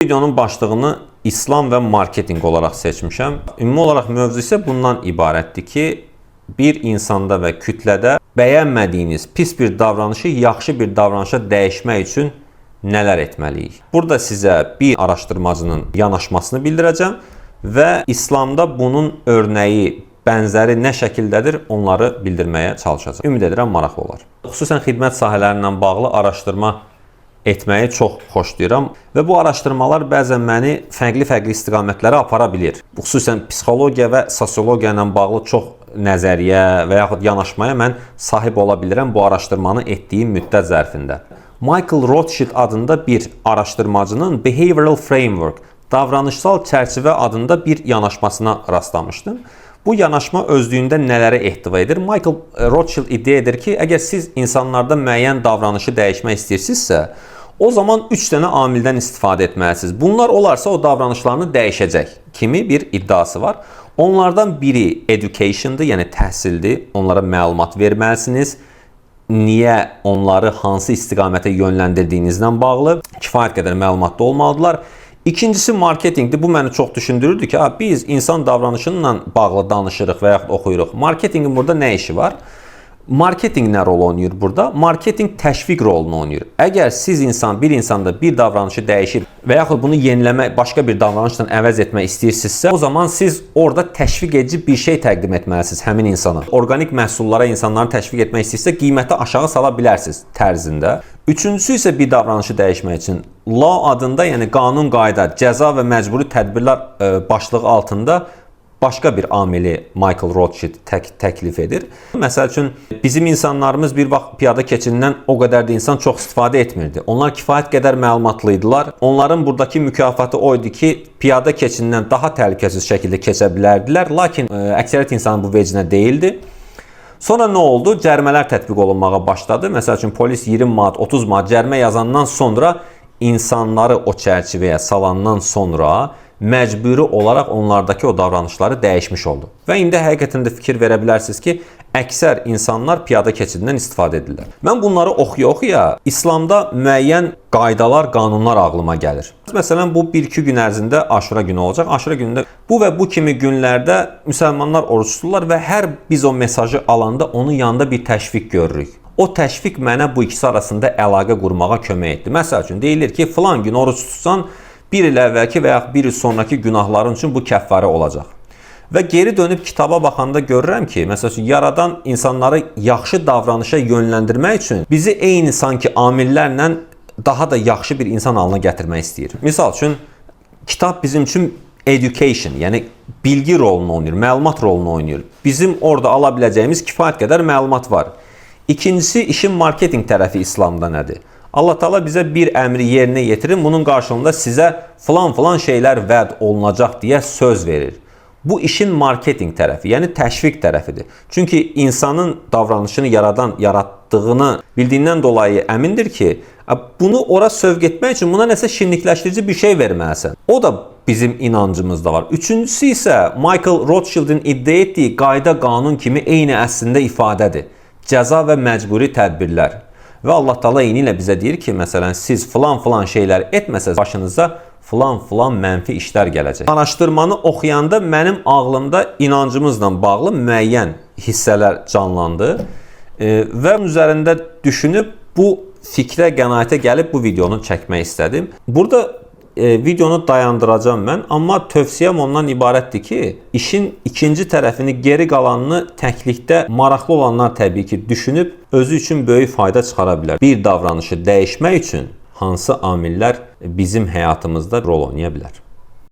Videonun başlığını İslam və marketinq olaraq seçmişəm. Ümumi olaraq mövzu isə bundan ibarətdir ki, bir insanda və kütlədə bəyənmədiyiniz pis bir davranışı yaxşı bir davranışa dəyişmək üçün nələr etməliyik? Burada sizə bir araşdırmacının yanaşmasını bildirəcəm və İslamda bunun örnəyi, bənzəri nə şəkildədir, onları bildirməyə çalışacağam. Ümid edirəm maraqlı olar. Xüsusən xidmət sahələri ilə bağlı araşdırma etməyi çox xoşlayıram və bu araşdırmalar bəzən məni fərqli-fərqli istiqamətlərə apara bilir. Xüsusən psixologiya və sosiologiya ilə bağlı çox nəzəriyyə və yaxud yanaşmaya mən sahib ola bilirəm bu araşdırmanı etdiyim müddət zərfində. Michael Rothschild adında bir araşdırmacının Behavioral Framework, davranışsal çərçivə adında bir yanaşmasına rastlamışdım. Bu yanaşma özlüyündə nələrə ehtiva edir? Michael Rothschild iddia edir ki, əgər siz insanlarda müəyyən davranışı dəyişmək istəyirsinizsə, o zaman 3 dənə amildən istifadə etməlisiniz. Bunlar olarsa o davranışlarını dəyişəcək kimi bir iddiası var. Onlardan biri educationdır, yəni təhsildir. Onlara məlumat verməlisiniz. Niyə onları hansı istiqamətə yönləndirdiyinizlə bağlı kifayət qədər məlumatlı olmalıdırlar. İkincisi marketinqdir. Bu məni çox düşündürürdü ki, ha, biz insan davranışıyla bağlı danışırıq və yaxud oxuyuruq. Marketinqin burada nə işi var? Marketinq nə rol oynayır burada? Marketinq təşviq rolunu oynayır. Əgər siz bir insanda bir davranışı dəyişib və yaxud bunu yeniləmək, başqa bir davranışla əvəz etmək istəyirsinizsə, o zaman siz orada təşviq edici bir şey təqdim etməlisiniz həmin insana. Orqanik məhsullara insanları təşviq etmək istəyirsə, qiyməti aşağı sala bilərsiniz tərzində. Üçüncüsü isə bir davranışı dəyişmək üçün law adında, yəni qanun, qayda, cəza və məcburi tədbirlər başlığı altında başqa bir amili Michael Rothschild təklif edir. Məsəl üçün, bizim insanlarımız bir vaxt piyada keçidindən o qədər də insan çox istifadə etmirdi. Onlar kifayət qədər məlumatlı idilər. Onların buradakı mükafatı o idi ki, piyada keçidindən daha təhlükəsiz şəkildə keçə bilərdilər. Lakin əksəriyyət insanın bu vecinə deyildi. Sonra nə oldu? Cərimələr tətbiq olunmağa başladı. Məsəl üçün, polis 20 manat, 30 manat cərimə yazandan sonra, insanları o çərçivəyə salandan sonra məcburi olaraq onlardakı o davranışları dəyişmiş oldu. Və indi həqiqətən də fikir verə bilərsiniz ki, əksər insanlar piyada keçidindən istifadə edirlər. Mən bunları oxuya-oxuya İslamda müəyyən qaydalar, qanunlar ağlıma gəlir. Məsələn, bu 1-2 gün ərzində Aşura günü olacaq. Aşura günündə bu və bu kimi günlərdə müsəlmanlar oruc tuturlar və hər biz o mesajı alanda onun yanında bir təşviq görürük. O təşviq mənə bu ikisi arasında əlaqə qurmağa kömək etdi. Məsəl üçün, deyilir ki, filan gün oruc tutsan, bir il əvvəlki və yaxud bir il sonraki günahların üçün bu kəffarə olacaq. Və geri dönüb kitaba baxanda görürəm ki, məsəl üçün, yaradan insanları yaxşı davranışa yönləndirmək üçün bizi eyni sanki amillərlə daha da yaxşı bir insan halına gətirmək istəyir. Misal üçün, kitab bizim üçün education, yəni bilgi rolunu oynayır, məlumat rolunu oynayır. Bizim orada ala biləcəyimiz kifayət qədər məlumat var. İkincisi, işin marketinq tərəfi İslamda nədir? Allah Teala bizə bir əmri yerinə yetirin, bunun qarşılığında sizə filan-filan şeylər vəd olunacaq deyə söz verir. Bu işin marketinq tərəfi, yəni təşviq tərəfidir. Çünki insanın davranışını yaradan yaratdığını bildiyindən dolayı əmindir ki, bunu ora sövq etmək üçün buna nəsə şirinlikləşdirici bir şey verməlisən. O da bizim inancımızda var. Üçüncüsü isə Michael Rothschildin iddia etdiyi qayda, qanun kimi eyni əslində ifadədir. Cəza və məcburi tədbirlər. Və Allah Teala eyni ilə bizə deyir ki, məsələn, siz filan-filan şeylər etməsəz, başınıza filan-filan mənfi işlər gələcək. Araşdırmanı oxuyanda mənim ağlımda inancımızla bağlı müəyyən hissələr canlandı. Və üzərində düşünüb bu fikrə, qənaətə gəlib bu videonu çəkmək istədim. Burada videonu dayandıracağam mən, amma tövsiyəm ondan ibarətdir ki, işin ikinci tərəfini, geri qalanını təklikdə maraqlı olanlar təbii ki, düşünüb özü üçün böyük fayda çıxara bilər. Bir davranışı dəyişmək üçün hansı amillər bizim həyatımızda rol oynaya bilər?